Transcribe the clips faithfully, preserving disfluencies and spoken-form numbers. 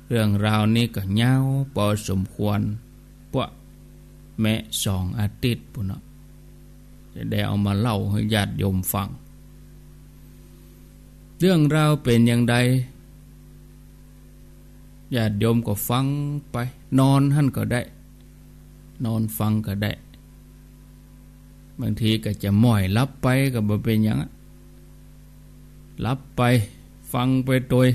เรื่องราวนี้ก็ยาวปอสมควร ปะแมะสองอาทิตย์ปู้นเนาะ จะได้เอามาเล่าหื้อญาติโยมฟัง เรื่องราวเป๋นอย่างใด ญาติโยมก็ฟังไป นอนหั้นก็ได้ นอนฟังก็ได้ บางทีก็จะหม้อยหลับไปก็บ่เป๋นหยังอะ หลับไป ฟังไปตวย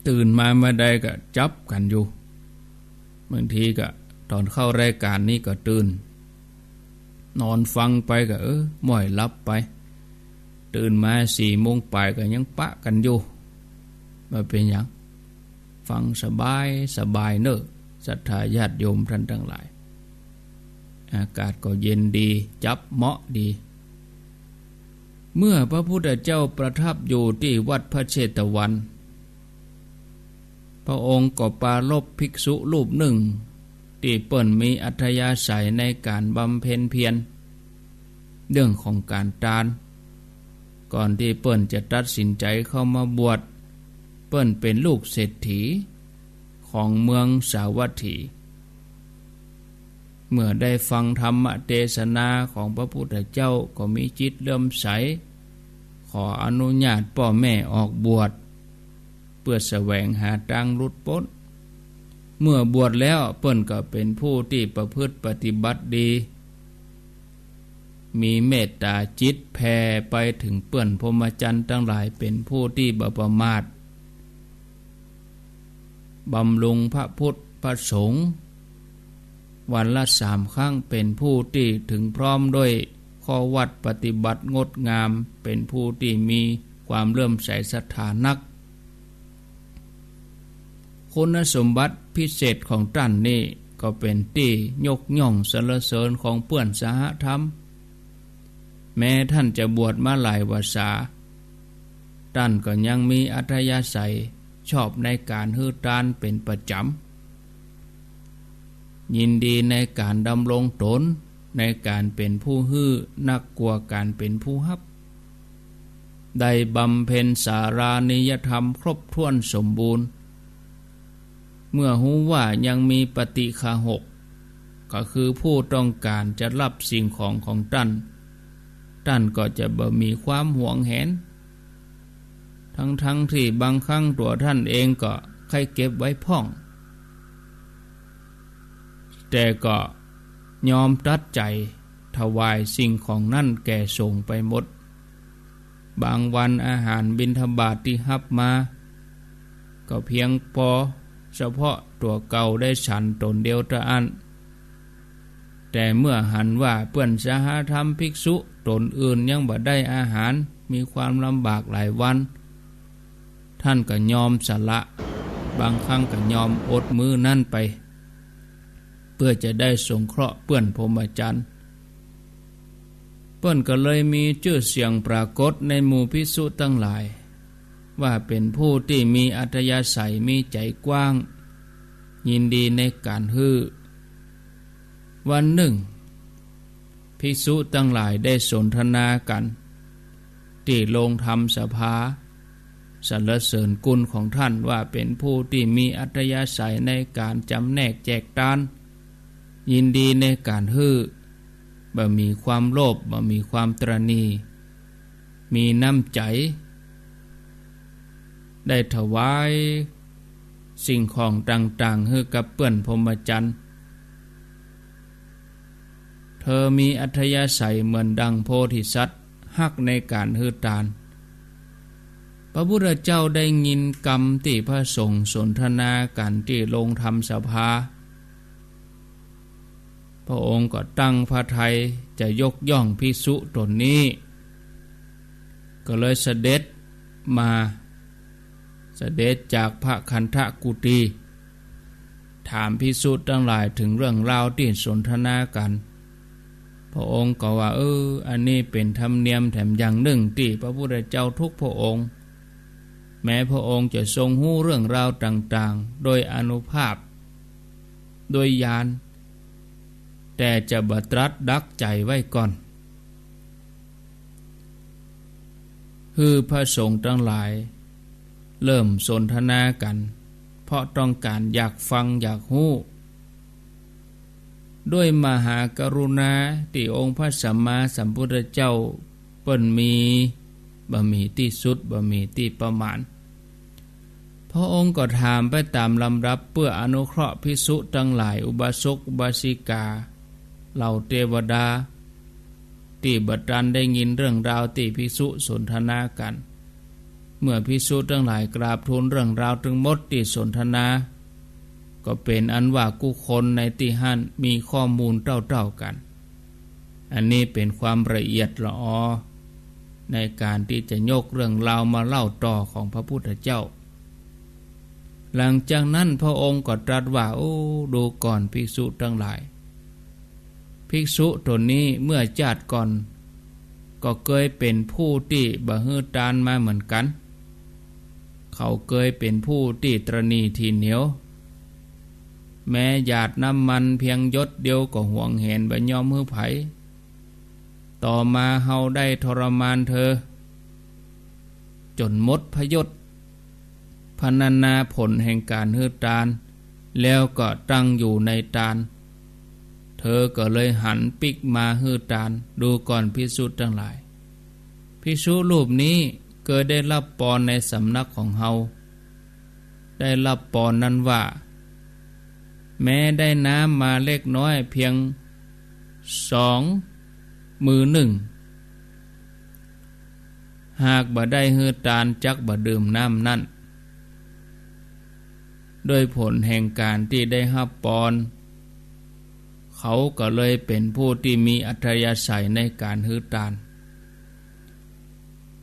ตื่นมาเมื่อใดก็จับกั๋นอยู่ บางทีก็ต๋อนเข้ารายก๋านนี้ก็ตื่น นอนฟังไปก็ เออ หม้อยหลับไป ตื่นมาสี่โมงป๋ายก็ยังปะกั๋นอยู่ บ่เป๋นหยัง ฟังสบายสบายเน่อ ศรัทธาญาติโยมต้านตังหลาย อากาศก็เย็นดี จับเหมาะดี เมื่อพระพุทธเจ้าประทับอยู่ตี้วัดพระเชตวัน พระองค์ก็ปรารภภิกษุรูปนึ่ง ตี้เปิ้นมีอัธยาศัยในก๋านบำเพ็ญเพียร เรื่องของก๋านตาน ก่อนตี้เปิ้นจะตัดสินใจ๋เข้ามาบวช เปิ้นเป๋นลูกเศรษฐีของเมืองสาวัตถี เมื่อได้ฟังธรรมเตสนาของพระพุทธเจ้าก็มีจิตเลื่อมใส ขออนุญาตป้อแม่ออกบวช เปื้อแสวงหาตางหลุดป๊น เมื่อบวชแล้วเปิ้นก็เป๋นผู้ตี้ประพฤติปฏิบัติดี มีเมตต๋าจิตแผ่ไปเถิงเปื้อนพรหมจรรย์ตังหลาย เป๋นผู้ตี้บ่ประมาท บำรุงพระพุทธพระสงฆ์ วันละสามครั้ง เป๋นผู้ตี้เถิงพร้อมด้วยข้อวัตรปฏิบัติงดงาม เป๋นผู้ตี้มีความเลื่อมใสศรัทธานัก คุณสมบัติพิเศษของต้านนี้ก็เป๋นตี้ยกย่องสรรเสริญของเปื้อนสหธรรม แม้ต้านจะบวชมาหลายวรรษา ต้านก็ยังมีอัธยาศัยชอบในก๋านหื้อตานเป๋นประจ๋ำ ยินดีในก๋านดำรงต๋นในก๋านเป๋นผู้หื้อนักกว่าก๋านเป๋นผู้ฮับ ได้บำเพ็ญสารานิยธรรมครบถ้วนสมบูรณ์ เมื่อฮู้ว่ายังมีปฏิฆาหก ก็คือผู้ต้องก๋านจะฮับสิ่งของของต้าน ต้านก็จะบ่มีความหวงแหน ทั้งๆ ตี้บางครั้งตั๋วต้านเองก็ใค่เก็บไว้พ่อง แต่ก็ยอมตัดใจ๋ถวายสิ่งของนั้นแก่สงฆ์ไปหมด บางวันอาหารบิณฑบาตตี้ฮับมา ก็เพียงปอเฉพาะตั๋วเก่าได้ฉันต๋นเดียวเต้าอั้น แต่เมื่อหันว่าเปื้อนสหธรรมภิกษุต๋นอื่นยังบ่ได้อาหาร มีความลำบากหลายวัน ต้านก็ยอมสละ บางครั้งก็ยอมอดมื้อนั้นไป เปื้อจะได้สงเคราะห์เปื้อนพรหมจรรย์ เปิ้นก็เลยมีจื้อเสียงปรากฏในหมู่ภิกษุตังหลาย ว่าเป๋นผู้ตี้มีอัธยาศัยมีใจ๋กว้าง ยินดีในก๋านหื้อ วันนึ่ง ภิกษุตังหลายได้สนทนากั๋น ตี้โรงธรรมสภา สรรเสริญคุณของต้านว่าเป๋นผู้ตี้มีอัธยาศัยในก๋านจ๋ำแนกแจกตาน ยินดีในก๋านหื้อ บ่มีความโลภ บ่มีความตระหนี่ มีน้ำใจ๋ ได้ถวายสิ่งของต่างๆ หื้อกับเปื้อนพรหมจรรย์ เธอมีอัธยาศัยเหมือนดังโพธิสัตว์ ฮักในก๋านหื้อตาน พระพุทธเจ้าได้ยินกำตี้พระสงฆ์สนทนากั๋นตี้โรงธรรมสภา พระองค์ก็ตั้งพระทัยจะยกย่องภิกษุต๋นนี้ ก็เลยเสด็จมา เสด็จจากพระคันธกุฏี ถามภิกษุตังหลายเถิงเรื่องราวตี้สนทนากั๋น พระองค์ก็ว่า เออ อันนี้เป๋นธรรมเนียมแถมอย่างนึ่งตี้พระพุทธเจ้าทุกพระองค์ แม้พระองค์จะทรงฮู้เรื่องราวต่างๆ โดยอานุภาพ โดยญาณ แต่จะบ่ตรัสดักใจ๋ไว้ก่อน หื้อพระสงฆ์ตังหลายเริ่มสนทนากั๋น เพราะต้องก๋านอยากฟังอยากฮู้ ด้วยมหากรุณาตี้องค์พระสัมมาสัมพุทธเจ้าเปิ้นมีบ่มีตี้สุด บ่มีตี้ประมาณ พระองค์ก็ถามไปต๋ามลำดับเปื้ออนุเคราะห์ภิกษุตังหลาย อุบาสกอุบาสิกาเหล่าเตวดา ตี้บ่ตันได้ยินเรื่องราวตี้ภิกษุสนทนากั๋น เมื่อภิกษุตังหลายกราบทูลเรื่องราวตึงหมดตี้สนทนา ก็เป๋นอันว่ากู้คนในตี้หั้นมีข้อมูลเต้าๆ กั๋น อันนี้เป๋นความละเอียดละออในก๋านตี้จะยกเรื่องราวมาเล่าต่อของพระพุทธเจ้า หลังจากนั้นพระองค์ก็ตรัสว่า โอ้ ดูก่อนภิกษุตังหลาย ภิกษุต๋นนี้เมื่อจาติก่อนก็เกยเป๋นผู้ตี้บ่หื้อตานมาเหมือนกั๋น เขาเกยเป๋นผู้ตี้ตระหนี่ถี่เหนียว แม้หยาดน้ำมันเพียงหยดเดียวก็หวงแหนบ่ยอมหื้อใผ ต่อมาเฮาได้ทรมานเธอ จ๋นหมดพยศ พรรณนาผลแห่งก๋านหื้อตาน แล้วก็ตั้งอยู่ในตาน เธอก็เลยหันปิ๊กมาหื้อตาน ดูก่อนภิกษุตังหลาย ภิกษุรูปนี้เกยได้ฮับปอนในสำนักของเฮา ได้ฮับปอนนั้นว่า แม้ได้น้ำมาเล็กน้อยเพียงสองมือนึ่ง หากบ่ได้หื้อตานจักบ่ดื่มน้ำนั้น ด้วยผลแห่งก๋านตี้ได้ฮับปอน เขาก็เลยเป๋นผู้ตี้มีอัธยาศัยในก๋านหื้อตาน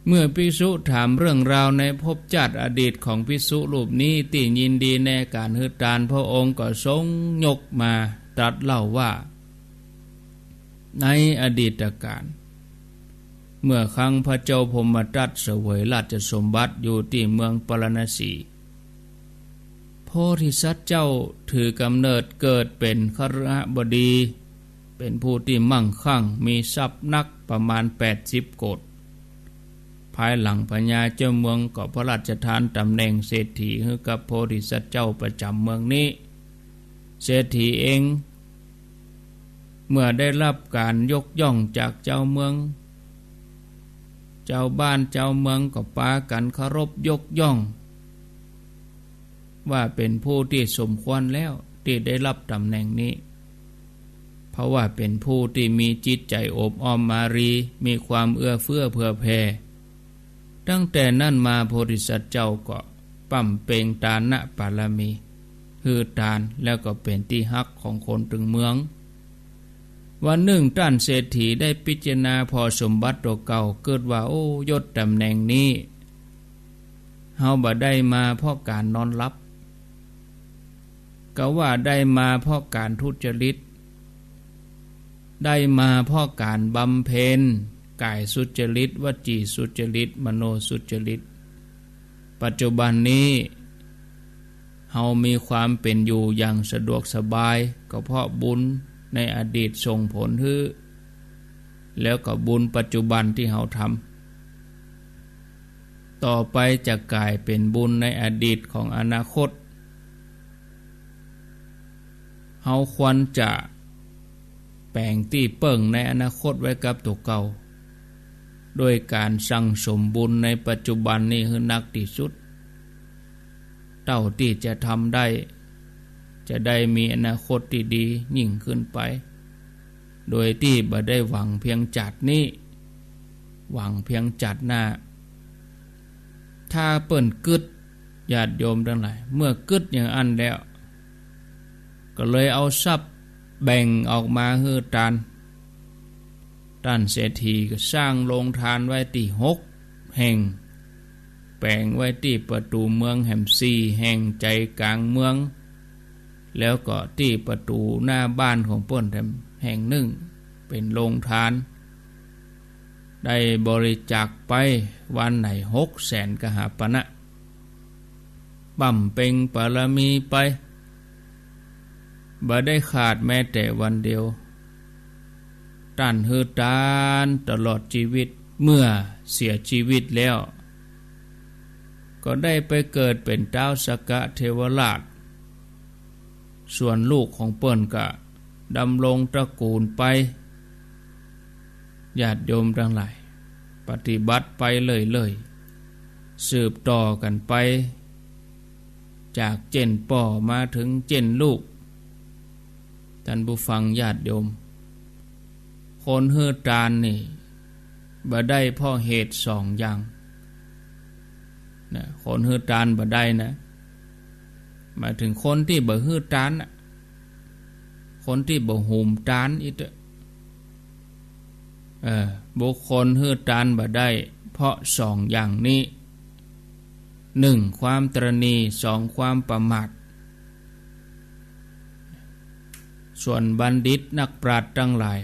เมื่อภิกษุถามเรื่องราวในภพจาติอดีตของภิกษุรูปนี้ตี้ยินดีในก๋านหื้อตาน พระองค์ก็ทรงยกมาตรัสเล่าว่า ในอดีตกาล เมื่อครั้งพระเจ้าพรหมทัตเสวยราชสมบัติอยู่ตี้เมืองปาราณสี โพธิสัตว์เจ้าถือกำเนิดเกิดเป๋นคฤหบดี เป๋นผู้ตี้มั่งคั่ง มีทรัพย์นักประมาณแปดสิบโกฏ ภายหลังพญาเจ้าเมืองก็พระราชทานต๋ำแหน่งเศรษฐีหื้อกับโพธิสัตว์เจ้าประจ๋ำเมืองนี้ เศรษฐีเอง เมื่อได้ฮับก๋านยกย่องจากจาวเมือง จาวบ้านจาวเมืองก็ปากั๋นเคารพยกย่อง ว่าเป๋นผู้ตี้สมควรแล้วตี้ได้ฮับต๋ำแหน่งนี้ เพราะว่าเป๋นผู้ตี้มีจิตใจ๋อบอ้อมอารี มีความเอื้อเฟื้อเผื่อแผ่ ตั้งแต่นั้นมาโพธิสัตว์เจ้าก็บำเพ็ญตานบารมี หื้อตาน แล้วก็เป๋นตี้ฮักของคนตึงเมือง วันนึ่งต้านเศรษฐีได้พิจารณาผ่อสมบัติตั๋วเก่า กึ๊ดว่า โอ้ ยศต๋ำแหน่งนี้ เฮาบ่ได้มาเพราะก๋านนอนหลับ กาว่าได้มาเพราะก๋านทุจริต ได้มาเพราะก๋านบำเพ็ญก๋ายสุจริต วจีสุจริต มโนสุจริต ปัจจุบันนี้ เฮามีความเป๋นอยู่อย่างสะดวกสบาย ก็เพราะบุญในอดีตส่งผลหื้อ แล้วก็บุญปัจจุบันตี้เฮาทำ ต่อไปจะก๋ายเป๋นบุญในอดีตของอนาคต เฮาควรจะแป๋งตี้เปิ้งในอนาคตไว้กับตั๋วเก่า โดยก๋านสั่งสมบุญในปัจจุบันนี้หื้อนักตี้สุด เต้าตี้จะทำได้ จะได้มีอนาคตตี้ดียิ่งขึ้นไป โดยตี้บ่ได้หวังเพียงจาตินี้ หวังเพียงจาติหน้า ถ้าเปิ้นกึ๊ด ญาติโยมตังหลาย เมื่อกึ๊ดอย่างอั้นแล้ว ก็เลยเอาทรัพย์แบ่งออกมาหื้อตาน ต้านเศรษฐีก็สร้างโรงตานไว้ตี้หกแห่ง แป๋งไว้ตี้ประตู๋เมืองแหมสี่แห่ง ใจ๋ก๋างเมือง แล้วก็ตี้ประตู๋หน้าบ้านของเปิ้นแหมแห่งนึ่ง เป๋นโรงตาน ได้บริจาคไปวันไหนหกแสนกหาปณะ บำเพ็ญบารมีไป บ่ได้ขาดแม้แต่วันเดียว ต้านหื้อตานตลอดจีวิต เมื่อเสียจีวิตแล้ว ก็ได้ไปเกิดเป๋นต๊าวสกะเทวราช ส่วนลูกของเปิ้นก็ดำรงตระกูลไป ญาติโยมตังหลาย ปฏิบัติไปเรื่อยๆ สืบต่อกั๋นไป จากเจ้นป้อมาเถิงเจ้นลูก ท่านผู้ฟังญาติโยม คนหื้อตานนี่บ่ได้เพราะเหตุสองอย่างนะ คนหื้อตานบ่ได้นะ หมายเถิงคนตี้บ่หื้อตานน่ะ คนตี้บ่หุมตานอี้เต๊อะ เออ บุคคลหื้อตานบ่ได้ เพราะสองอย่างนี้ หนึ่ง ความตระหนี่ สอง ความประมาท ส่วนบัณฑิตนักปราชญ์ตังหลาย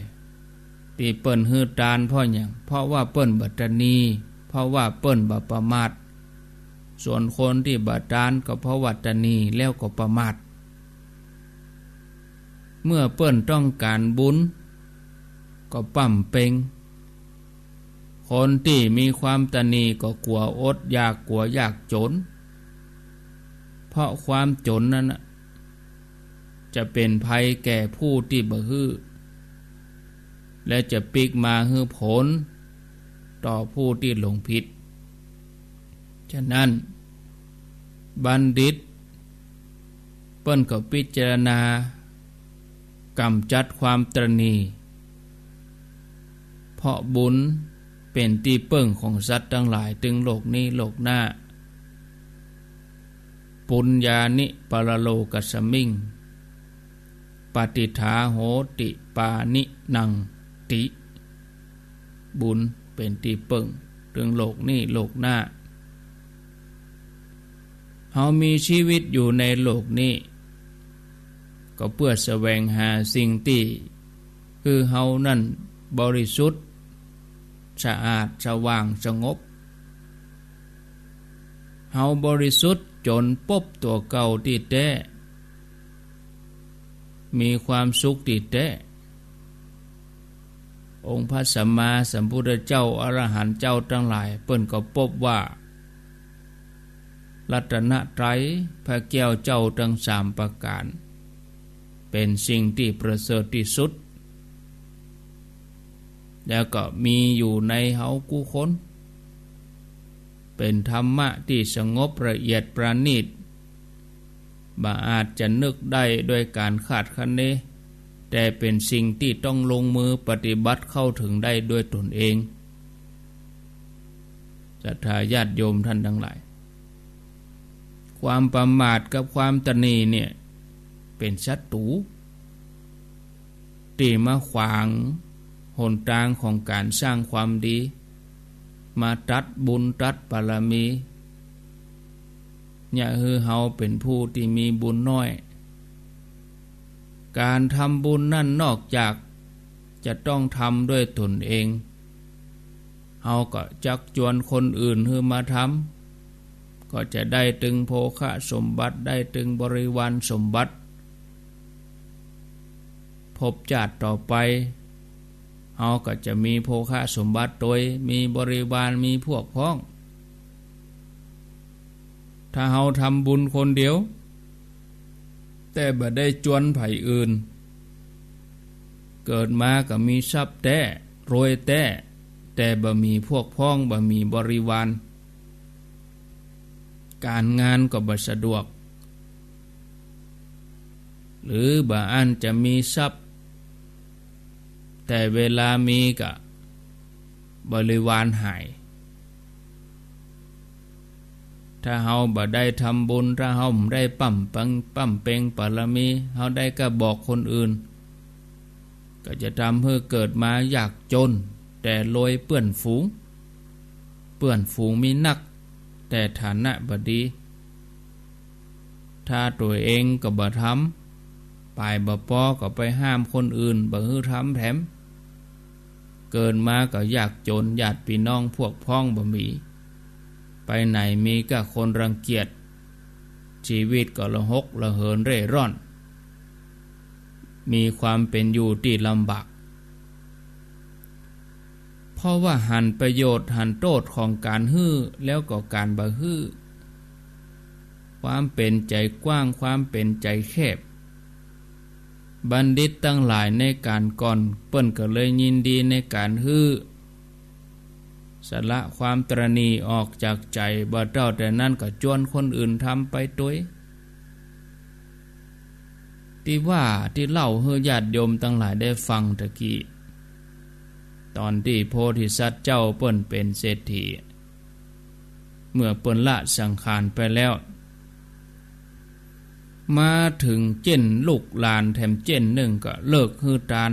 ตี้เปิ้นหื้อตานเพราะหยัง เพราะว่าเปิ้นบ่ตระหนี่ เพราะว่าเปิ้นบ่ประมาท ส่วนคนตี้บ่ตานก็เพราะว่าตระหนี่แล้วก็ประมาท เมื่อเปิ้นต้องก๋านบุญก็ป้ำเป๋ง คนตี้มีความตระหนี่ก็กั๋วอดอยาก กั๋วยากจ๋น เพราะความจ๋นนั้นน่ะ จะเป๋นภัยแก่ผู้ตี้บ่หื้อ และจะปิ๊กมาหื้อผลต่อผู้ตี้หลงผิด ฉะนั้น บัณฑิตเปิ้นก็พิจารณาก๋ำจัดความตระหนี่ เพราะบุญเป๋นตี้เปิ้งของสัตว์ตังหลาย ตึงโลกนี้โลกหน้า ปุญญานิ ปรโลกัสมิง ปฏิฏฐาโหติ ปาณินังติ บุญเป๋นตี้เปิ้ง ตึงโลกนี้โลกหน้า เฮามีชีวิตอยู่ในโลกนี้ ก็เปื้อแสวงหาสิ่งตี้หื้อเฮานั้นบริสุทธิ์ สะอาด สว่าง สงบ เฮาบริสุทธิ์จ๋นปบตั๋วเก่าตี้แต๊ มีความสุขตี้แต๊ องค์พระสัมมาสัมพุทธเจ้า อรหันต์เจ้าตังหลาย เปิ้นก็ปบว่า รัตนตรัย พระแก้วเจ้าตังสามประก๋าน เป๋นสิ่งตี้ประเสริฐตี้สุด แล้วก็มีอยู่ในเฮากู้คน เป๋นธรรมะตี้สงบละเอียดประณีต บ่อาจจะนึกได้ด้วยก๋านคาดคะเน แต่เป๋นสิ่งตี้ต้องลงมือปฏิบัติเข้าเถิงได้ด้วยตนเอง ศรัทธาญาติโยมท่านตังหลาย ความประมาทกับความตระหนี่เนี่ย เป๋นศัตรู๋ ตี้มาขวางหนตางของก๋านสร้างความดี มาตัดบุญตัดบารมี เยียะหื้อเฮาเป๋นผู้ตี้มีบุญน้อย ก๋านทำบุญนั้นนอกจากจะต้องทำด้วยตนเอง เฮาก็จักจวนคนอื่นหื้อมาทำ ก็จะได้ตึงโภคสมบัติ ได้ตึงบริวารสมบัติ ภพจาติต่อไป เฮาก็จะมีโภคสมบัติตวย มีบริวาร มีพวกพ้อง ถ้าเฮาทำบุญคนเดียว แต่บ่ได้จวนใผอื่น เกิดมาก็มีทรัพย์แต๊ รวยแต๊ แต่บ่มีพวกพ้อง บ่มีบริวาร ก๋านงานก็บ่สะดวก หรือบ่อั้นจะมีทรัพย์ แต่เวลามีก็บริวารหาย ถ้าเฮาบ่ได้ทำบุญ ถ้าเฮาบ่ได้บำเพ็ญ บำเพ็ญบารมี เฮาได้ก้าบอกคนอื่น ก็จะทำหื้อเกิดมายากจ๋น แต่รวยเปื้อนฝูง เปื้อนฝูงมีนัก แต่ฐานะบ่ดี ถ้าตั๋วเองก็บ่ทำ ป๋ายบ่ปอก็ไปห้ามคนอื่นบ่หื้อทำแถม เกิดมาก็ยากจ๋น ญาติปี้น้องพวกพ้องบ่มี ไปไหนมีก้าคนรังเกียจ ชีวิตก็ระหกระเหินเร่ร่อน มีความเป๋นอยู่ตี้ลำบาก เพราะว่าหันประโยชน์หันโต้ษของก๋านหื้อแล้วก็ก๋านบ่หื้อ ความเป๋นใจ๋กว้าง ความเป๋นใจ๋แคบ บัณฑิตตังหลายในก๋านก่อน เปิ้นก็เลยยินดีในก๋านหื้อสละความตระหนี่ออกจากใจ๋ บ่าเต้าแต่นั้นก็จวนคนอื่นทำไปตวย ตี้ว่าตี้เล่าหื้อญาติโยมตังหลายได้ฟังตะกี้ ต๋อนตี้โพธิสัตว์เจ้าเปิ้นเป๋นเศรษฐี เมื่อเปิ้นละสังขารไปแล้ว มาเถิงเจ๊นลูกหลานแถมเจ๊นนึ่งก็เลิกหื้อตาน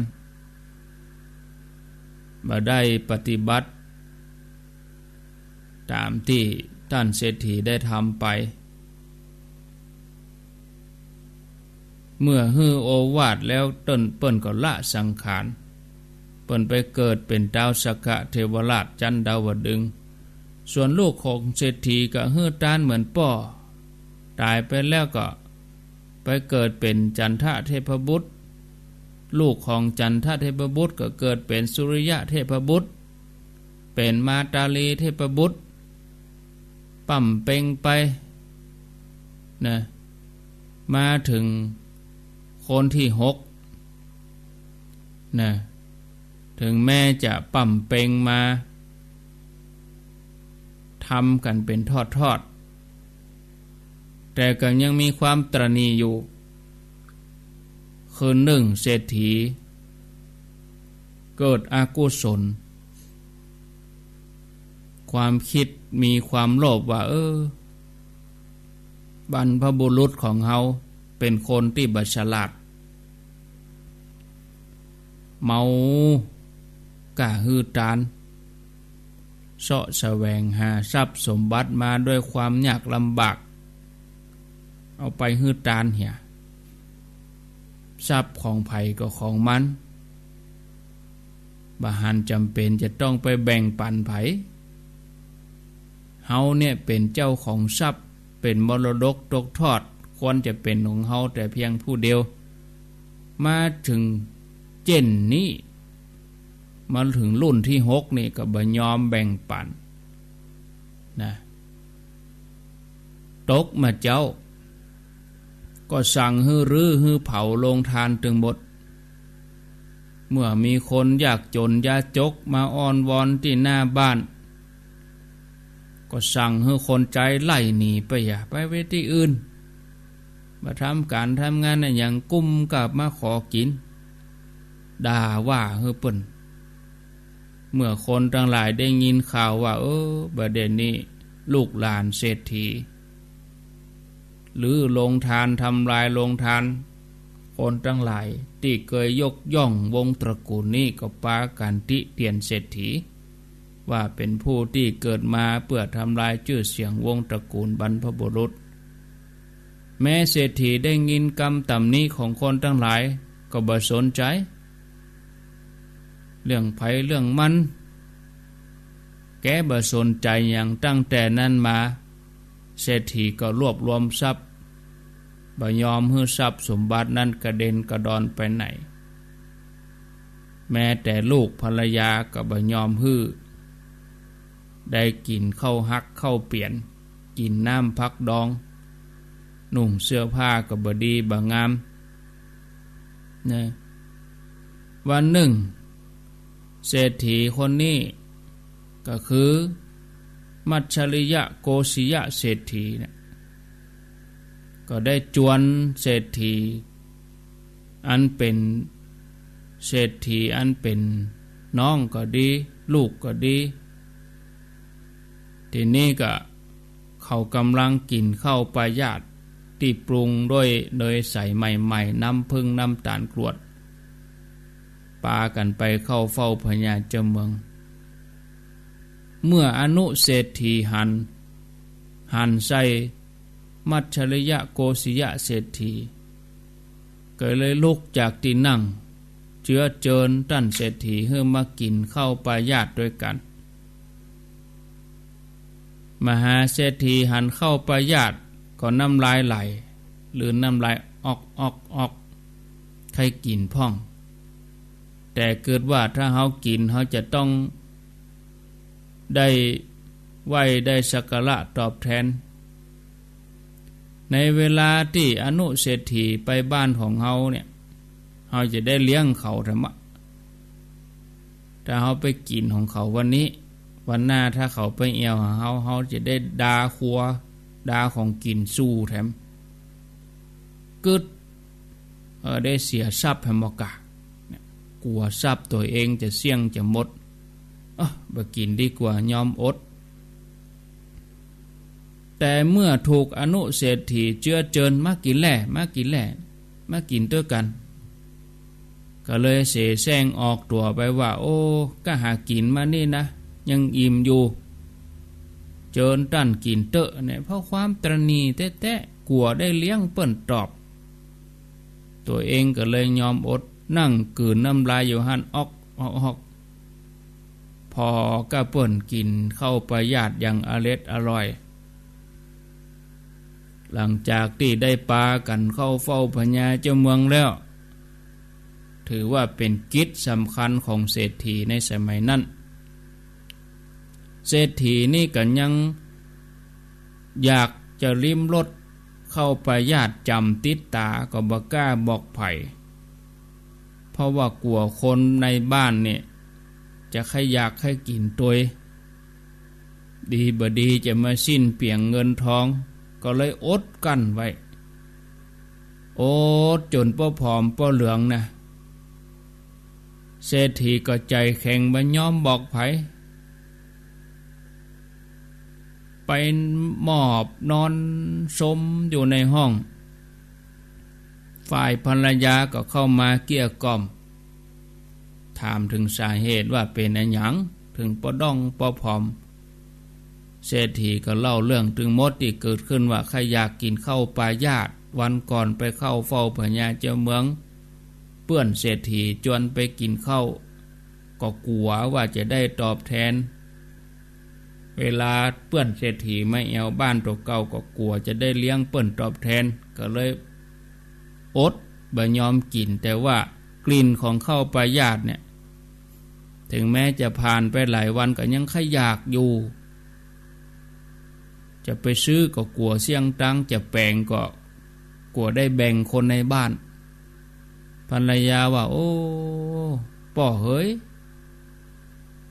บ่ได้ปฏิบัติต๋ามตี้ต้านเศรษฐีได้ทำไป เมื่อหื้อโอวาทแล้วเปิ้น เปิ้นก็ละสังขาร เปิ้นไปเกิดเป๋นต้าวสักกะเทวราชจั๊นดาวดึงส์ ส่วนลูกของเศรษฐีก็หื้อตานเหมือนป้อ ต๋ายไปแล้วก็ไปเกิดเป๋นจันทะเทพบุตร ลูกของจันทะเทพบุตรก็เกิดเป๋นสุริยะเทพบุตร เป๋นมาตาลีเทพบุตร ป่ำเปงไปนะ มาเถิงคนตี้หกนะ เถิงแม้จะป่ำเปงมา ทำกั๋นเป๋นทอดๆ แต่ก็ยังมีความตระหนี่อยู่ คืนนึ่งเศรษฐีเกิดอกุศล ความกึ๊ดมีความโลภว่า เออ บรรพบุรุษของเฮาเป๋นคนตี้บ่ฉลาด เมา ก้าหื้อตาน เซาะแสวงหาทรัพย์สมบัติมาด้วยความยากลำบาก เอาไปหื้อตานเหีย ทรัพย์ของใผก็ของมัน บ่หันจ๋ำเป๋นจะต้องไปแบ่งปั๋นใผ เฮาเนี่ยเป๋นเจ้าของทรัพย์ เป๋นมรดกตกทอด ควรจะเป๋นของเฮาแต่เพียงผู้เดียว มาเถิงเจ๊นนี้ มาเถิงรุ่นตี้หกนี่ก็บ่ยอมแบ่งปั๋นนะ ตกมาเจ๊า ก็สั่งหื้อรื้อหื้อเผาโรงตานตึงหมด เมื่อมีคนยากจ๋นยาจกมาอ้อนวอนตี้หน้าบ้าน ก็สั่งหื้อคนใจ๊ไล่หนีไป อย่าไปไว้ตี้อื่น มาทำก๋านทำงานอะหยัง กุ้มกลับมาขอกิ๋น ด่าว่าหื้อเปิ้น เมื่อคนตังหลายได้ยินข่าวว่า เออ บ่าเดี่ยวนี้ลูกหลานเศรษฐี รื้อโรงตาน ทำลายโรงตาน คนตังหลายตี้เกยยกย่องวงศ์ตระกูลนี้ก็ปากั๋นติเตียนเศรษฐี ว่าเป๋นผู้ตี้เกิดมาเปื้อทำลายจื้อเสียงวงศ์ตระกูลบรรพบุรุษ แม้เศรษฐีได้ยินกำต๋ำหนิของคนตังหลายก็บ่สนใจ๋ เรื่องใผเรื่องมัน แกบ่สนใจ๋หยัง ตั้งแต่นั้นมา เศรษฐีก็รวบรวมทรัพย์ บ่ยอมหื้อทรัพย์สมบัตินั้นกระเด็นกระดอนไปไหน แม้แต่ลูกภรรยาก็บ่ยอมหื้อ ได้กิ๋นข้าวฮักข้าวเปียน กิ๋นน้ำผักดอง นุ่งเสื้อผ้าก็บ่ดีบ่งามนะ วันนึ่ง เศรษฐีคนนี้ก็คือมัจฉริยะโกสิยะเศรษฐีเนี่ย ก็ได้จวนเศรษฐี อันเป๋นเศรษฐี อันเป๋นน้องก็ดี ลูกก็ดี ทีนี้ก็เขาก่ำลังกิ๋นข้าวปายาสตี้ปรุงด้วยเนยใสใหม่ๆ น้ำผึ้งน้ำต๋าลกรวด ปากั๋นไปเข้าเฝ้าพญาเจ้าเมือง เมื่ออนุเศรษฐีหัน หันใส่มัจฉริยะโกสิยะเศรษฐี ก็เลยลุกจากตี้นั่ง เจื้อเจิญต้านเศรษฐีหื้อมากิ๋นข้าวปายาสด้วยกั๋น มหาเศรษฐีหันข้าวปายาสก็น้ำลายไหล หรือน้ำลายออกออกออก ใค่กิ๋นพ่อง แต่กึ๊ดว่าถ้าเฮากิ๋นเฮาจะต้องได้ไหว้ได้สักการะตอบแทน ในเวลาตี้อนุเศรษฐีไปบ้านของเฮาเนี่ย เฮาจะได้เลี้ยงเขาแถมอะ ถ้าเฮาไปกิ๋นของเขาวันนี้ วันหน้าถ้าเขาไปแอ่วหาเฮา เฮาจะได้ดาครัว ดาของกิ๋นซู่แถม กึ๊ด เออ ได้เสียทรัพย์แถมบ่กา เนี่ย กั๋วทรัพย์ตั๋วเองจะเสี้ยงจะหมด เออ บ่กิ๋นดีกว่า ยอมอด แต่เมื่อถูกอนุเศรษฐีเจื๊อเจิญ มากิ๋นแล่ มากิ๋นแล่ มากิ๋นตวยกั๋น ก็เลยเสแสร้งออกตั๋วไปว่า โอ้ ก้าหากิ๋นมานี่นะ ยังอิ่มอยู่ เจิญต้านกิ๋นเต๊อะเนี่ย เพราะความตระหนี่แต๊ๆ กั๋วได้เลี้ยงเปิ้นตอบ ตั๋วเองก็เลยยอมอด นั่งกลืนน้ำลายอยู่หั้น อ๊อก อ๊อก อ๊อก ผ่อก้าเปิ้นกิ๋นข้าวปายาดอย่างอร็ดอร่อย หลังจากตี้ได้ปากั๋นเข้าเฝ้าพญาเจ้าเมืองแล้ว ถือว่าเป๋นกิจสำคัญของเศรษฐีในสมัยนั้น เศรษฐีนี่ก็ยังอยากจะลิ้มรสข้าวปายาดจ๋ำติดต๋า ก็บ่ก้าบอกใผ เพราะว่ากั๋วคนในบ้านเนี่ยจะใค่อยากใค่กิ๋นตวย ดีบ่ดีจะมาสิ้นเปลืองเงินทอง ก็เลยอดกั้นไว้ อดจ๋นป้อผอมป้อเหลืองนะ เศรษฐีก็ใจ๋แข็งบ่ยอมบอกใผ ไปหมอบนอนซมอยู่ในห้อง ฝ่ายภรรยาก็เข้ามาเกลี้ยกล่อม ถามเถิงสาเหตุว่าเป๋นอะหยังเถิงป้อด้องป้อผอม เศรษฐีก็เล่าเรื่องตึงหมดตี้เกิดขึ้นว่า ใค่อยากกิ๋นข้าวปายาด วันก่อนไปเข้าเฝ้าพญาเจ้าเมือง เปื้อนเศรษฐีจวนไปกิ๋นข้าว ก็กั๋วว่าจะได้ตอบแทน เวลาเปื้อนเศรษฐีมาแอ่วบ้านตั๋วเก่า ก็กั๋วจะได้เลี้ยงเปิ้นตอบแทน ก็เลยอดบ่ยอมกิ๋น แต่ว่ากลิ่นของข้าวปายาดเนี่ย เถิงแม้จะผ่านไปหลายวันก็ยังใค่อยากอยู่ จะไปซื้อก็กั๋วเสี้ยงตังค์ จะแป๋งก็กั๋วได้แบ่งคนในบ้าน ภรรยาว่า โอ้ ป้อเหย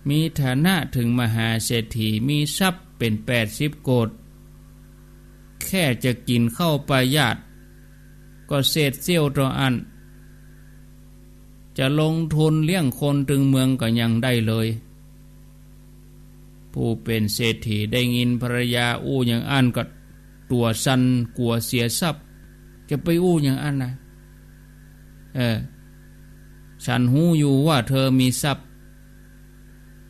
มีฐานะเถิงมหาเศรษฐี มีทรัพย์เป๋นแปดสิบโกฏ แค่จะกิ๋นข้าวปายาด ก็เศษเสี้ยวเต้าอั้น จะลงทุนเลี้ยงคนตึงเมืองก็ยังได้เลย ผู้เป๋นเศรษฐีได้ยินภรรยาอู้อย่างอั้นก็ตั๋วสั่นกั๋วเสียทรัพย์ จะไปอู้อย่างอั้นนะ เออ ฉันฮู้อยู่ว่าเธอมีทรัพย์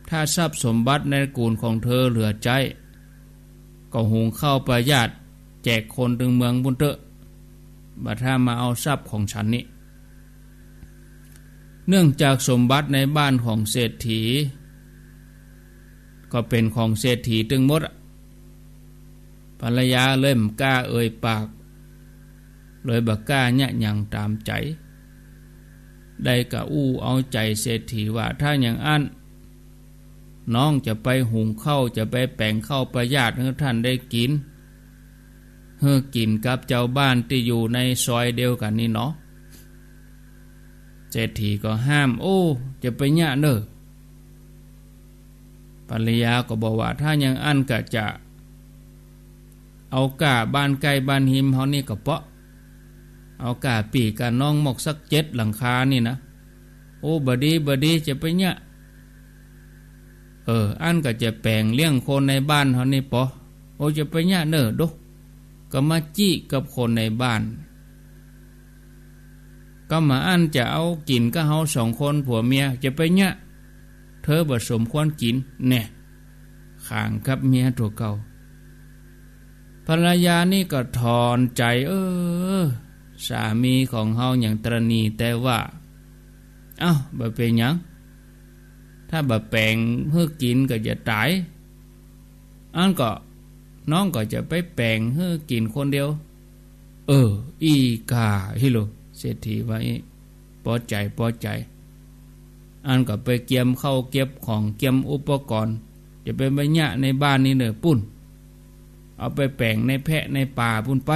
ถ้าทรัพย์สมบัติในตระกูลของเธอเหลือใจ๊ ก็หุงข้าวปายาดแจกคนตึงเมืองปู้นเต๊อะ บ่ถ้ามาเอาทรัพย์ของฉันนี้ เนื่องจากสมบัติในบ้านของเศรษฐี ก็เป๋นของเศรษฐีตึงหมดอะ ภรรยาเลยบ่กล้าเอ่ยปาก เลยบ่กล้าเยียะหยังต๋ามใจ๋ ได้ก้าอู้เอาใจ๋เศรษฐีว่า ถ้าอย่างอั้น น้องจะไปหุงข้าว จะไปแป๋งข้าวปายาดหื้อต้านได้กิ๋น หื้อกิ๋นกับจาวบ้านตี้อยู่ในซอยเดียวกั๋นนี่เนาะ เศรษฐีก็ห้าม โอ้ จะไปเยียะเน่อ ภรรยาก็บอกว่า ถ้าอย่างอั้นก็จะเอาก้าบ้านใก้บ้านฮิมเฮานี่ก็เปาะ เอาก้าปี้ก้าน้องหมอกสักเจ็ดหลังคานี่นะ โอ้ บ่ดี บ่ดี จะไปเยียะ เออ อั้นก็จะแป๋งเลี้ยงคนในบ้านเฮานี่ปอ โอ้ จะไปเยียะเน่อโด ก็มาจี้กับคนในบ้าน ก็มาอั้นจะเอากิ๋นกับเฮาสองคนผัวเมีย จะไปเยียะ เธอบ่สมควรกิ๋น แน่ ขางกับเมียตั๋วเก่า ภรรยานี่ก็ถอนใจ๋ เออ สามีของเฮาหยังตระหนี่แต๊ว่า เอ้า บ่เป๋นหยัง ถ้าบ่แป๋งหื้อกิ๋นก็จะต๋าย อั้นก็น้องก็จะไปแป๋งหื้อกิ๋นคนเดียว เออ อี้ก้า ฮิโล เศรษฐีว่าอี้ ปอใจ๋ ปอใจ๋ อั้นก็ไปเกียมข้าวเก็บของ เกียมอุปกรณ์ จะไปบ่เยียะในบ้านนี่เน่อ ปู้น เอาไปแป๋งในแพะในป่าปู้นไป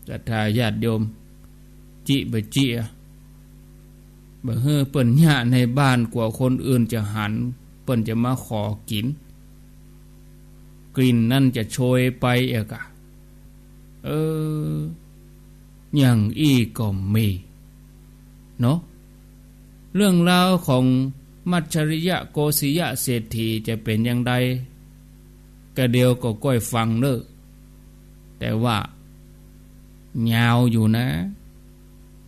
ศรัทธาญาติโยม จิบ่จิอะ บ่หื้อเปิ้นเยียะในบ้าน กั๋วคนอื่นจะหัน เปิ้นจะมาขอกิ๋น กลิ่นนั้นจะโชยไปเอกอะ เออ อย่างอี้ก็มี เนาะ เรื่องราวของมัจฉริยะโกสิยะเศรษฐีจะเป๋นอย่างใด ก็เดี๋ยวก็ก้อยฟังเน่อ แต่ว่ายาวอยู่นะ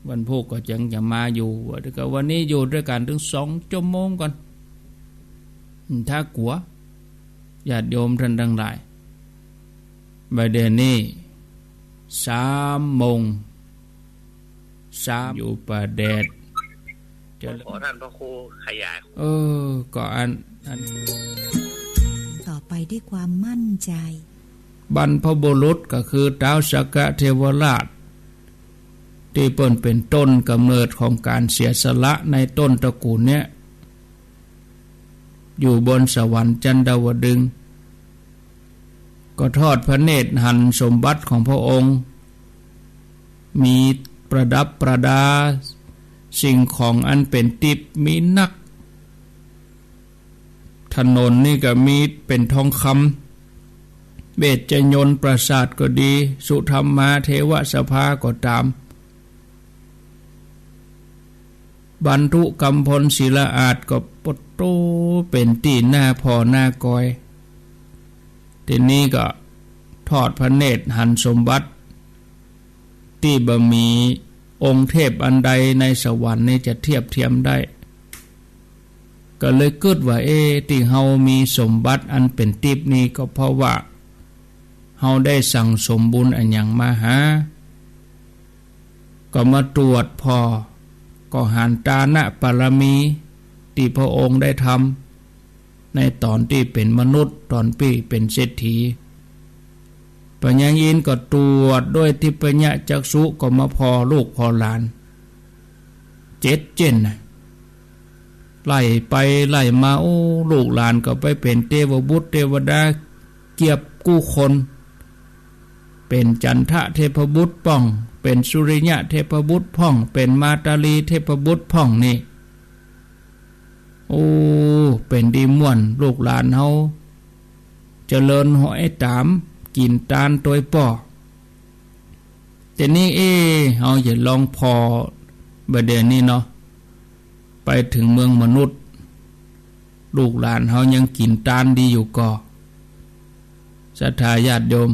วันพูกก็ยังจะมาอยู่ แต่ก็วันนี้อยู่ด้วยกั๋นเถิงสองชั่วโมงก่อน ถ้ากั๋ว ญาติโยมต้านตังหลาย บ่าเดี่ยวนี้สามโมง สาม อยู่ป่าแดด จะ ขอต้านพระครูขยาย เออ ก็อัน อัน ต่อไปด้วยความมั่นใจ บรรพบุรุษก็คือต๊าวสักกะเทวราช ตี้เปิ้นเป๋นต้นก๋ำเนิดของก๋านเสียสละในต้นตระกู๋นเนี้ย อยู่บนสวรรค์จันดาวดึงส์ ก็ทอดพระเนตรหันสมบัติของพระองค์ มีประดับประดาสิ่งของอันเป๋นติ๊บมีนัก ถนนนี่ก็มีเป๋นทองคำ เวชยนต์ปราสาทก็ดี สุธรรมาเถวสภาก็ต๋าม บรรทุกำพลศิลาอาสน์ก็ปะโตเป๋นตี้น่าผ่อน่ากอย ทีนี้ก็ทอดพระเนตรหันสมบัติ ตี้บ่มีองค์เทพอันใดในสวรรค์นี้จะเทียบเทียมได้ ก็เลยกึ๊ดว่า เอ๊ะ ตี้เฮามีสมบัติอันเป๋นติ๊บนี้ก็เพราะว่าเฮาได้สั่งสมบุญอะหยังมาหา ก็มาตรวจผ่อ ก็หันตานะปารมีตี้พระองค์ได้ทำในต๋อนตี้เป๋นมนุษย์ ต๋อนปี้เป๋นเศรษฐี ปัญญาอินทร์ก็ตรวจด้วยทิพยจักษุก็มาผ่อลูกผ่อหลาน เจ็ดเจ้นน่ะ ไล่ไปไล่มา โอ้ ลูกหลานก็ไปเป๋นเตวบุตรเตวดาเกือบกู้คน เป๋นจันทะเทพบุตรพ่อง เป๋นสุริยะเทพบุตรพ่อง เป๋นมาตาลีเทพบุตรพ่องนี่ โอ้ เป๋นดีม่วน ลูกหลานเฮาเจริญฮ้อยต๋าม กิ๋นตานตวยป้อ ทีนี้ เอ๊ะ เฮาจะลองผ่อ บ่าเดี่ยวนี้เนาะ ไปเถิงเมืองมนุษย์ ลูกหลานเฮายังกิ๋นตานดีอยู่ก่อ ศรัทธาญาติโยม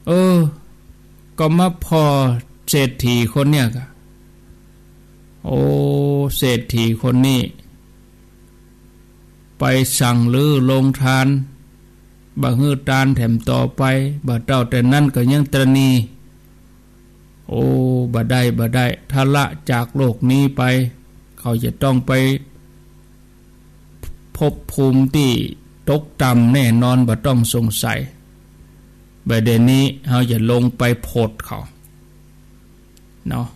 เออ ก็มาผ่อเศรษฐีคนเนี้ยก่ะ โอ้ เศรษฐีคนนี้ ไปสั่งรื้อโฮงทาน บ่หื้อตานแถมต่อไป บ่าเต้าแต่นั้นก็ยังตระหนี่ โอ้ บ่ได้ บ่ได้ ถ้าละจากโลกนี้ไป เขาจะต้องไปพบภูมิตี้ตกต่ำแน่นอน บ่ต้องสงสัย บ่าเดี่ยวนี้เฮาจะลงไปผดเขา เนาะ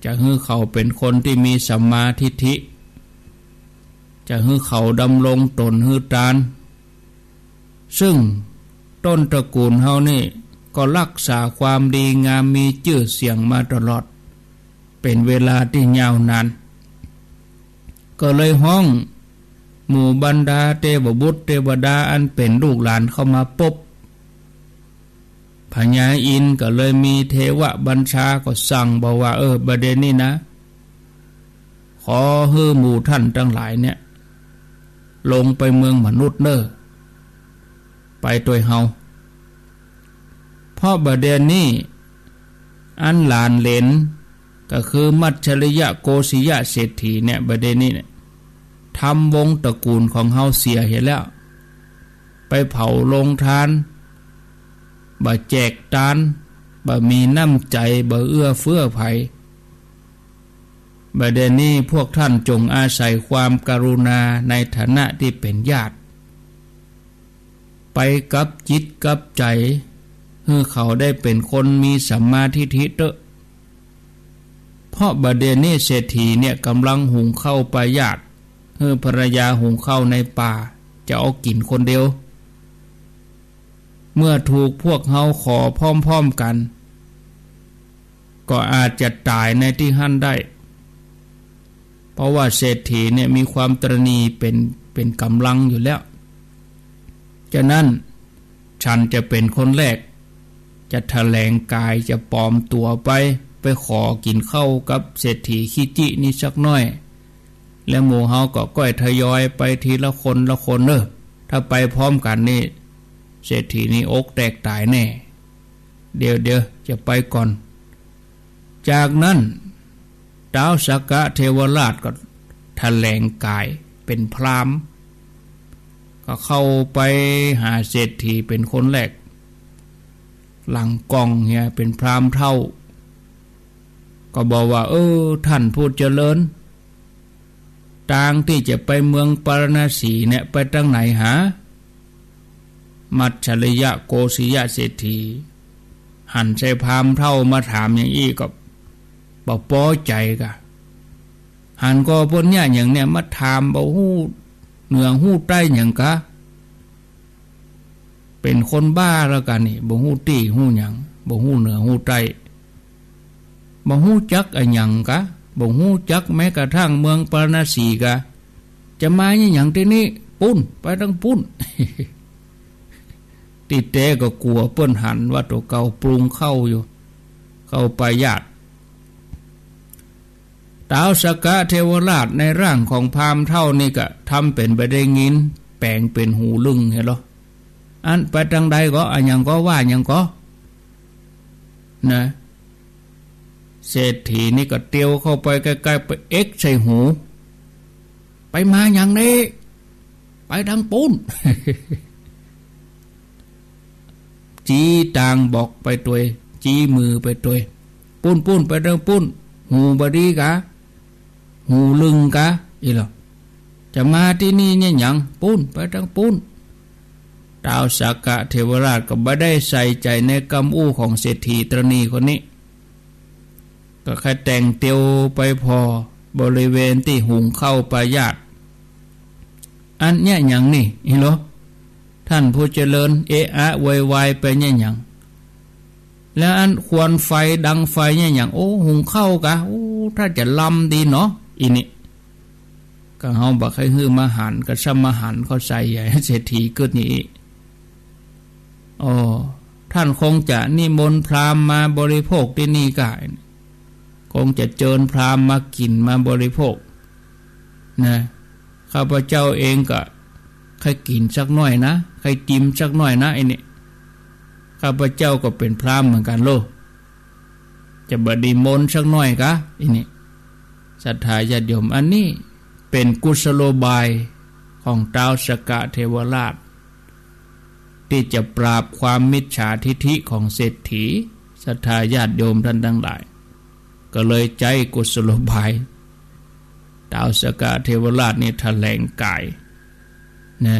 จะหื้อเขาเป๋นคนตี้มีสัมมาทิฏฐิ จะหื้อเขาดำรงต๋นหื้อตาน ซึ่งต้นตระกู๋นเฮานี่ก็ฮักษาความดีงามมีจื้อเสียงมาตลอด เป๋นเวลาตี้ยาวนาน ก็เลยฮ้องหมู่บรรดาเตวบุตรเตวดาอันเป๋นลูกหลานเข้ามาปบ พญาอินทร์ก็เลยมีเทวบัญชาก็สั่งบอกว่า เออ บ่าเดี่ยวนี้นะ ขอหื้อหมู่ต้านตังหลายเนี่ย ลงไปเมืองมนุษย์เน่อ ไปตวยเฮา เพราะบ่าเดี่ยวนี้ อันหลานเหลน ก็คือมัจฉริยะโกสิยะเศรษฐีเนี่ย บ่าเดี่ยวนี้เนี่ย ทำวงตระกู๋นของเฮาเสียเหียแล้ว ไปเผาโฮงทาน บ่แจกตาน บ่มีน้ำใจ๋ บ่เอื้อเฟื้อใผ บ่าเดี่ยวนี้พวกต้านจงอาศัยความกรุณาในฐานะตี้เป๋นญาติ ไปกับจิตกับใจ๋ หื้อเขาได้เป๋นคนมีสัมมาทิฏฐิเต๊อะ เพราะบ่าเดี่ยวนี้เศรษฐีเนี่ยก่ำลังหุงข้าวปายาต หื้อภรรยาหุงข้าวในป่า จะเอากิ๋นคนเดียว เมื่อถูกพวกเฮาขอพร้อมๆ กั๋น ก็อาจจะต๋ายในตี้หั้นได้ เพราะว่าเศรษฐีเนี่ยมีความตระหนี่เป๋น เป๋นก๋ำลังอยู่แล้ว ฉะนั้นฉันจะเป๋นคนแรก จะแถลงก๋าย จะปลอมตั๋วไป ไปขอกิ๋นข้าวกับเศรษฐีขี้จินี่สักหน้อย แล้วหมู่เฮาก็ก้อยทยอยไปทีละคนละคนเน่อ ถ้าไปพร้อมกั๋นนี่ เศรษฐีนี่อกแตกต๋ายแน่ เดี๋ยว เดี๋ยว จะไปก่อน จากนั้น ท้าวสักกะเทวราชก็แถลงก๋ายเป๋นพราหมณ์ ก็เข้าไปหาเศรษฐีเป๋นคนแรก หลังก่องเหีย เป๋นพราหมณ์เฒ่า ก็บอกว่า เออ ท่านผู้เจริญ ตางตี้จะไปเมืองปาราณสีเนี่ย ไปตางไหนหา มัจฉริยะโกสิยะเศรษฐี หันใส่พราหมณ์เฒ่ามาถามอย่างอี้ก็บ่ปอใจ๋ก่ะ หันก่อเปิ้นเยียะอย่างเนี่ยมาถาม บ่ฮู้เหนือฮู้ใต้หยังก่ะ เป๋นคนบ้าแล้วก่ะนี่ บ่ฮู้ตี้ฮู้หยัง บ่ฮู้เหนือฮู้ใต้ บ่ฮู้จักอะหยังก่ะ บ่ฮู้จักแม้กระทั่งเมืองปาราณสีก่ะ จะมาเยียะหยังตี้นี่ ปู้น ไปตางปู้น ตี้แต๊ก็กั๋วเปิ้นหันว่าตั๋วเก่าปรุงข้าวอยู่ ข้าวปายาต ท้าวสักกะเทวราชในร่างของพราหมณ์เฒ่านี่ก็ทำเป๋นบ่ได้ยิน แป๋งเป๋นหูลึงเหียลอ อันไปตางใดก่อ อะหยังก่อ ว่าหยังก่อ นะ เศรษฐีนี่ก็เตียวเข้าไปใก้ๆ ไปเอ็กใส่หู ไปมาหยังนี่ ไปตางปู้น จี๊ตางบอกไปตวย จี๊มือไปตวย ปู้น ปู้น ไปตางปู้น หูบ่ดีก่ะ หูลึงก่ะ อี้ลอ จะมาตี้นี่เยียะหยัง ปู้น ไปตางปู้น ท้าวสักกะเทวราชก็บ่ได้ใส่ใจ๋ในกำอู้ของเศรษฐีตระหนี่คนนี้ ก็ใค่แต่งเตียวไปผ่อบริเวณตี้หุงข้าวปายาต อันเยียะหยังนี่ อี้ลอ ท่านผู้เจริญ เอะอะโวยวายไปเยียะหยัง แล้วอันควันไฟดังไฟเยียะหยัง โอ้ หุงข้าวก่ะ โอ้ ถ้าจะลำดีเนาะ อี้นี่ ก็เฮาบ่ใค่หื้อมาหัน ก็ซ้ำมาหันเข้าใส่ใหญ่ เศรษฐีกึ๊ดนี่อี้ อ๋อ ท่านคงจะนิมนต์พราหมณ์มาบริโภคตี้นี่ก่ะ คงจะเจิญพราหมณ์มากิ๋นมาบริโภค นะ ข้าพเจ้าเองก็ใค่กิ๋นสักหน้อยนะ ใค่จิมสักหน้อยนะ อี้นี่ ข้าพเจ้าก็เป๋นพราหมณ์เหมือนกั๋นโล จะบ่นิมนต์สักหน้อยก่ะ อี้นี่ ศรัทธาญาติโยม อันนี้เป๋นกุศโลบายของท้าวสักกะเทวราช ตี้จะปราบความมิจฉาทิฐิของเศรษฐี ศรัทธาญาติโยมท่านตังหลาย ก็เลยใจ๊กุศโลบาย ท้าวสักกะเทวราชนี่แถลงก๋าย นะ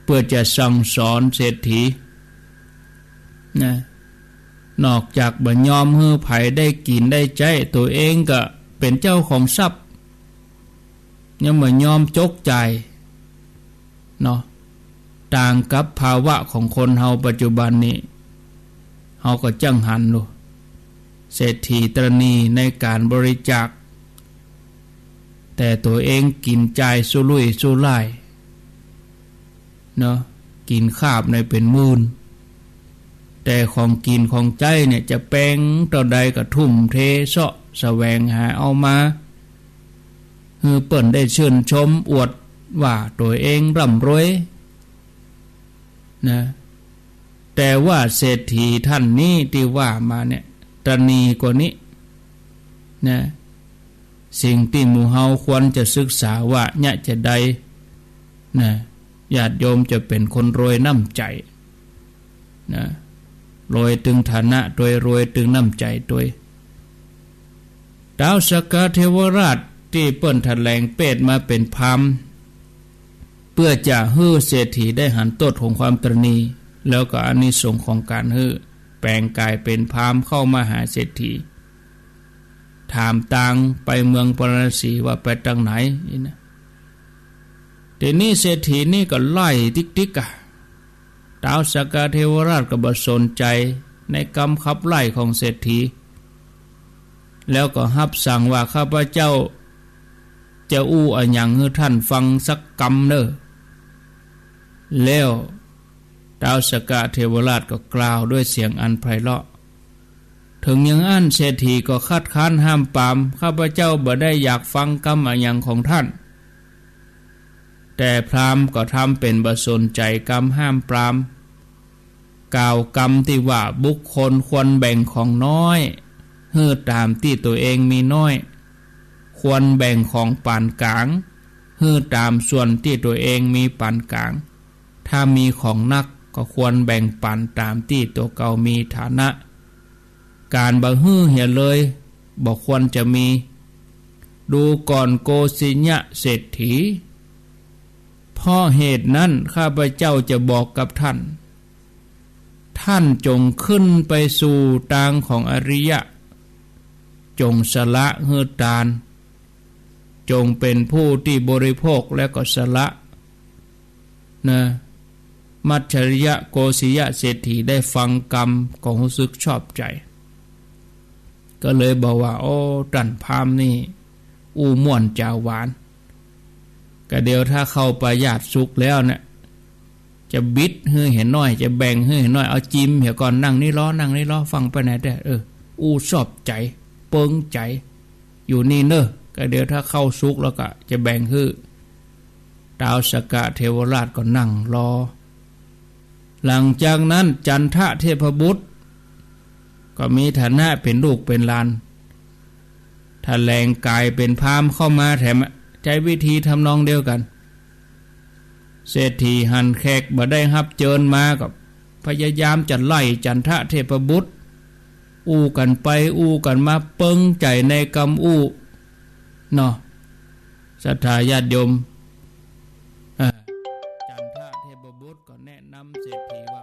เปื้อจะสั่งสอนเศรษฐี นะ นอกจากบ่ยอมหื้อใผได้กิ๋นได้ใจ๊ ตั๋วเองก็เป๋นเจ้าของทรัพย์ ยังบ่ยอมจกจ่าย เนาะ ต่างกับภาวะของคนเฮาปัจจุบันนี้ เฮาก็จั้งหันดู เศรษฐีตระหนี่ในก๋านบริจาค แต่ตั๋วเองกิ๋นจ่ายสุรุ่ยสุร่าย เนาะ กิ๋นคาบในเป๋นหมื่น แต่ของกิ๋นของใจ๊เนี่ยจะแปงเต้าใดก็ทุ่มเทเซาะแสวงหาเอามา หื้อเปิ้นได้ชื่นชมอวดว่าตั๋วเองร่ำรวย นะ แต่ว่าเศรษฐีท่านนี้ตี้ว่ามาเนี่ย ตระหนี่กว่านี้ นะ สิ่งตี้หมู่เฮาควรจะศึกษาว่าเยียะจาใด นะ ญาติโยมจะเป๋นคนรวยน้ำใจ๋ นะ รวยตึงฐานะตวย รวยตึงน้ำใจ๋ตวย ท้าวสักกะเทวราชตี้เปิ้นแถลงเปศมาเป๋นพราหมณ์ เปื้อจะหื้อเศรษฐีได้หันโต้ษของความตระหนี่ แล้วก็อานิสงส์ของก๋านหื้อแป๋งก๋ายเป๋นพราหมณ์เข้ามาหาเศรษฐี ถามตางไปเมืองปาราณสีว่าไปตางไหน อี้นะ ตี้นี้เศรษฐีนี่ก็ไล่ติ๊กๆ อะ ท้าวสักกะเทวราชก็บ่สนใจ๋ในกำขับไล่ของเศรษฐี แล้วก็ฮับสั่งว่า ข้าพเจ้าจะอู้อะหยังหื้อท่านฟังสักกำเน่อ แล้วท้าวสักกะเทวราชก็กล่าวด้วยเสียงอันไพเราะ เถิงอย่างอั้นเศรษฐีก็คัดค้านห้ามปราม ข้าพเจ้าบ่ได้อยากฟังกำอะหยังของท่าน แต่พราหมณ์ก็ทำเป๋นบ่สนใจ๋กำห้ามปราม กล่าวกำตี้ว่า บุคคลควรแบ่งของน้อยหื้อต๋ามตี้ตั๋วเองมีน้อย ควรแบ่งของปานกลางหื้อต๋ามส่วนตี้ตั๋วเองมีปานกลาง ถ้ามีของนักก็ควรแบ่งปั๋นต๋ามตี้ตั๋วเก่ามีฐานะ ก๋านบ่หื้อเหียเลยบ่ควรจะมี ดูก่อนโกสิยะเศรษฐี เพราะเหตุนั้นข้าพเจ้าจะบอกกับท่าน ท่านจงขึ้นไปสู่ตางของอริยะ จงสละหื้อตาน จงเป๋นผู้ตี้บริโภคแล้วก็สละ นะ มัจฉริยะโกสิยะเศรษฐีได้ฟังกำก็ฮู้สึกชอบใจ๋ ก็เลยบอกว่า โอ้ ต้านพราหมณ์นี่อู้ม่วนจ๋าหวาน ก็เดี๋ยวถ้าเข้าปายาตสุกแล้วเนี่ย จะบิดหื้อเหียน้อย จะแบ่งหื้อเหียน้อย เอาจิมเหียก่อน นั่งนี่ลอ นั่งนี่ลอ ฟังไปไหนแต่ เออ อู้ชอบใจ๋ เปิงใจ๋ อยู่นี่เน่อ ก็เดี๋ยวถ้าเข้าสุกแล้วก็จะแบ่งหื้อ ท้าวสักกะเทวราชก็นั่งลอ หลังจากนั้นจันทะเทพบุตร ก็มีฐานะเป๋นลูกเป๋นหลาน แถลงก๋ายเป๋นพราหมณ์เข้ามาแถม ใจ๊วิธีทำนองเดียวกั๋น เศรษฐีหันแขกบ่ได้ฮับเจิญมาก็พยายามจะไล่จันทะเทพบุตร อู้กั๋นไปอู้กั๋นมา เปิงใจ๋ในกำอู้ เนาะ ศรัทธาญาติโยม อ่า จันทะเทพบุตรก็แนะนำเศรษฐีว่า